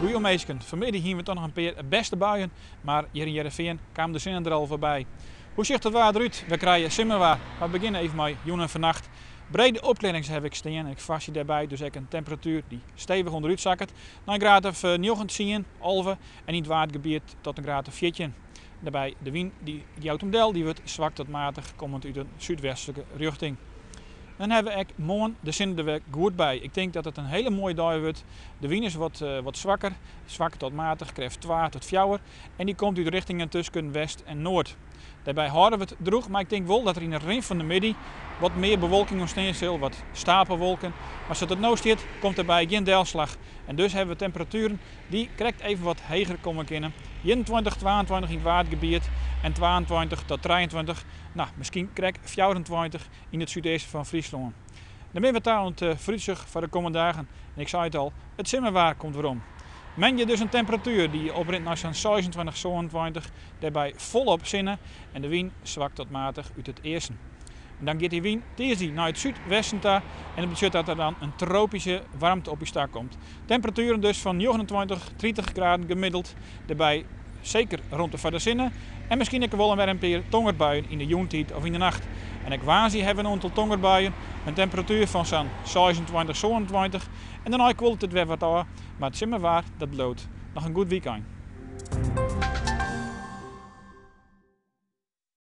Goeie minsken, fanmiddei hiene we toch noch in pear bêste buien, mar hjir yn Hearrenfean kaam de sinne der al foarby. Hoe sjocht it waar derút? We krije simmerwaar, mar we begjinne even mei jûn en fannacht. Brede opklearrings haw ik stean en ik ferwachtsje dêrby dus ek in temperatuer dy't stevich ûnderút sakket nei in graad of 9, 10, 11 en yn it Waadgebiet tot in graad of 14. Dêrby de wyn dy jout him del, dy wurdt swak tot matich kommend út in súdwestlike rjochting. Dan hawwe we ek moarn de sinne der wer goed by. Ik tink dat it in hiele moaie dei wurdt. De wyn is wat, wat swakker, swak tot matich, krêft 2 tot 4 en dy komt út richtingen tusken west en noard. Dêrby hâlde we it drûch, mar ik tink wol dat der yn de rin fan de middei wat mear bewolking ûntstean sil, wat stapelwolken. Mar sa't it no stiet, komt derby gjin delslach. En dus hawwe we temperatueren dy't krekt even wat heger komme kinne. 21, 22 yn it Waadgebiet en 22 tot 23, no, miskien krekt 24 yn it súdeasten fan Fryslân. Dan binne we ta oan it foarútsjoch foar de kommende dagen. En ik sei it al, it simmerwaar komt werom. Moandei dus in temperatuer dy't oprint nei sa'n 26, 27, dêrby folop sinne en de wyn swak tot matich út it easten. En dan giet dy wyn tiisdei nei it súdwesten ta en dat betsjut dat der dan in tropyske waarmte op ús ta komt. Temperatueren dus fan 29, 30 graden gemiddeld, dêrby seker romte foar de sinne en miskien ek wol wer in pear tongerbuien yn de jûntiid of yn de nacht. En ek woansdei hawwe we in oantal tongerbuien, in temperatuer fan sa'n 26, 27 en dêrnei kuollet it wer wat ôf, mar it simmerwaar dat bliuwt. Noch in goed wykein.